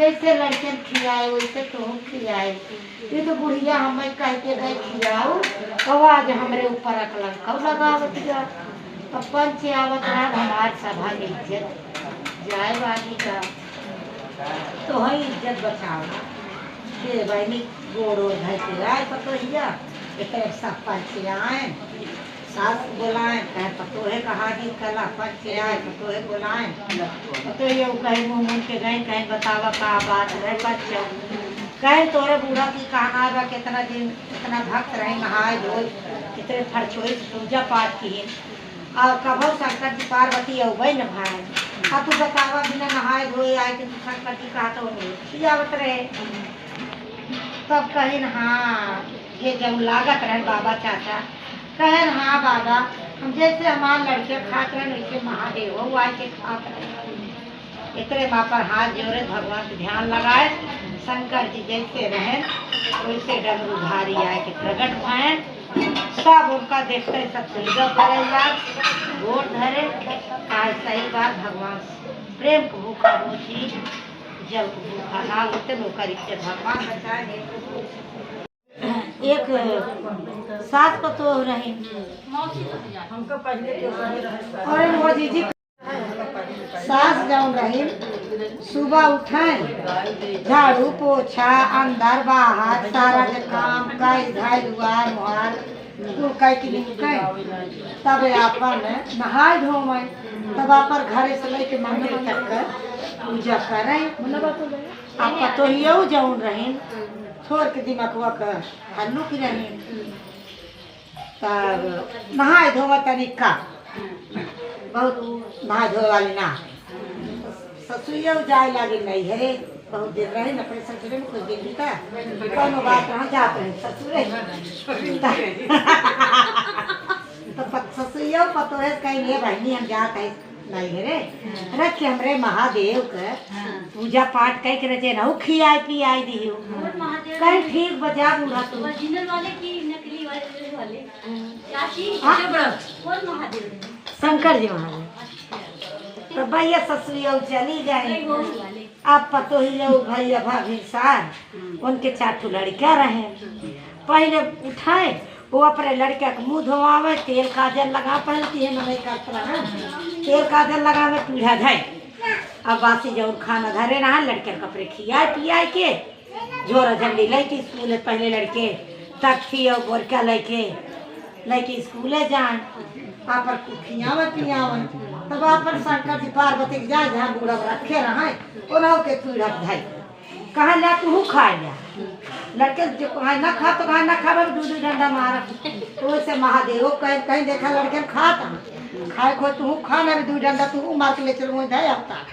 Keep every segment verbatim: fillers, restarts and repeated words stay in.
जैसे लड़कन खियाए, वैसे तोहू खियाए। ये तो बुढ़िया हमें कह के गई खियाओ, तो आज हमरे ऊपर अकलंकौ लगावत जा। अब पंच आवत रहन, हमार सभा के इज्जत जाए वाली का। तो है इज्जत बचाओ। ये बहनी गोड़ ओढ़ के आए पतोहिया, एक तरफ सब पंच आए, सास बोलाए, कहे पतोहे का हाजिर कला, पंच आए, पतोहे बोलाए। पतोहिया उ कहे मुँह मुन के गए, कहे बतावा का बात है पंच। कहे तोरे बूढ़ा की कहना बा, कितना दिन, कितना भक्त रहे, नहाए धोए, कितने फरछोई से पूजा पाठ की। और कभो शंकर जी पार्वती अउबे न भाए। आ तू बतावा बिना नहाए धोए आए के तू शंकर जी कहा तो खियावत रहे। तब कहिन, "हाँ, ये जब लागत रहन बाबा चाचा।" कहन, "हाँ बाबा, हम जैसे हमार लड़के खात रहन, वैसे महादेव हो आए के खात रहन।" एकरे माँ पर हाथ जोरे भगवान के ध्यान लगाए, शंकर जी जैसे रहन, वैसे डमरूधारी आए के प्रगट भएन। सब उनका देखते सब पूजा करे लाग, गोड़ धरे, आज सही बात भगवान प्रेम के भूखा हो जी, जल के भूखा ना होते, नौकरी से भगवान बचाए। एक सास पतोह रही, हमका पहले के सही रहे। अरे वो जीजी, सास जौन रही, सुबह उठे, झाड़ू पोछा, अंदर बाहर, सारा जे काम कई धाई, दुआर मुहार कुल कई के निपटे, तब आपन नहाए धोवे, तब आपन घरे से लेके मंदिर तक के पूजा करे। आ पतोहियो जौन रही, थोर के दिमागवा के हल्लुक रही। तब नहाए धोवे तनिक का, बहुत नहाए धोवे वाली ना। ससुइयो जाए लागे नैहरे, बहुत दिन रहे न अपने ससुरे में कुछ दिन बीता, कौनो बात ना जात रहे ससुरे। तो पत-, ससुइयो पतोहे कहीं, "हे बहिनी, हम जात है।" नहीं रे, हाँ। रख के हमरे महादेव के हाँ। पूजा पाठ कई के रचे रहू, खियाई पियाई दिहू। और महादेव कहीं ठीक बजा बूढ़ा तू। ओरिजिनल वाले की नकली वाले, वाले? हाँ। चाची, हाँ। कौन महादेव है? शंकर जी महादेव। अच्छा। तो भैया ससुरी और चली गई। नहीं, वो वाले। अब पतोही और भैया भाभी सार, हम्म। उनके चार ठो लड़का रहे। पहले उठाए, वो अपने लड़का के मुँह धोआवे, तेल काजल लगा, पहले तिहे मनई करत रहा, तेल काजल लगावे, पीढ़ा धए। अब बासी जौन खाना धरे रहा, लड़के के कपड़े खियाए पियाए के, झोरा झंडी लइके स्कूले, पहले लड़के तख्ती और बोरका लइके, लइके स्कूले जाए, आपन खियावे पियावे। तब आपन शंकर जी पार्वती के जाए, जहाँ बूढ़ा रखे रहे, उन्हों के पीढ़ा धए। कहा, "ला, तू खाए ला।" लड़के जो कहा, "ना खा, तो कहा, ना खा, बाबू, दू, दू डंडा मारा।" तो वैसे महादेव कहीं, कहीं देखा लड़के खात हैं। खाए को तू खा ना, दू डंडा तू मार के ले चल, वहीं जाए अवतार।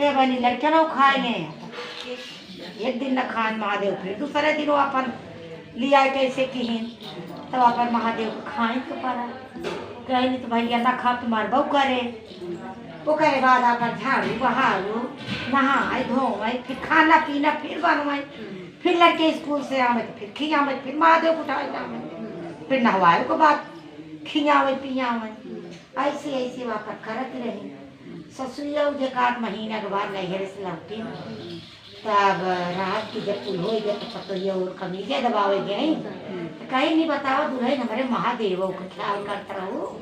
हे बनी, लड़के ना खाए ले। एक दिन ना खान महादेव, फिर दूसरे दिन वो अपन लिया कैसे किहिन, तब अपन महादेव को खाए के पड़ा। कहे, "नहीं तो भैया ना खा, तुम्हार बहू करे।" ओकरे बाद आपन झाड़ू बहारू, नहाए धोए, फिर खाना पीना फिर बनवाए, फिर लड़के स्कूल से आवे तो फिर खियावे, फिर महादेव उठाए जावे, फिर नहवाए के बाद खियावे पियावे। ऐसे ऐसे वापस करत रही। ससुरिया उ जे एक आध महीना के बाद नैहर से लौटी, तब रात की जब कुल होई गए तो पतोहिया और कमीजे दबावे गई, तो कहीं नहीं बतावा, "दुल्हन, हमरे महादेव के ख्याल करत रहू।"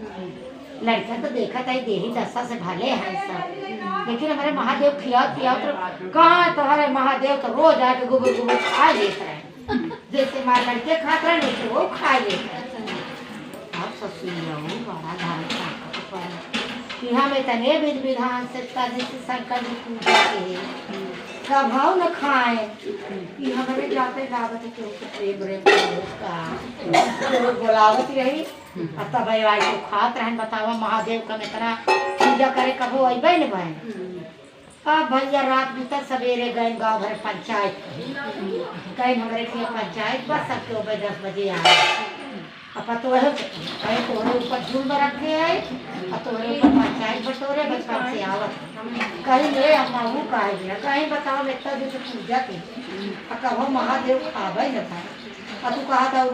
लड़का तो देखत है, देही दशा से भले हैं सब, लेकिन हमरे महादेव खियावत पियावत रहो। कहाँ तोहरे महादेव तो रोज आके गुबुर गुबुर खा लेत रहे, जैसे हमारे लड़के खात रहे, वैसे वो खा लेत रहे। अब ससुरिया वो बड़ा धान ताकत पर कि हम इतने विध विधान से तनिक शंकर जी पूजा के कभौ न खाए कि हमरे जाते लागत है कि उनके प्रेम रे का। तो बोलावत रही, आ तब आई के खात रहन, बतावा महादेव का इतना पूजा करे, कभो अइबे न भए। अब भैया रात बीतल, सवेरे गए गाँव भर पंचायत, कहीं हमरे के पंचायत बस सबके ओबे दस बजे आए। अब पतोहे से कहीं तोहरे ऊपर जुल्म रखे है, अब तोहरे ऊपर पंचायत बटोरे बचपन से आवत। कहीं ले अम्मा वो काहे दिया, कहीं बताओ इतना दिन से पूजा के, अब कभो महादेव खावे न था, अब तू कहा था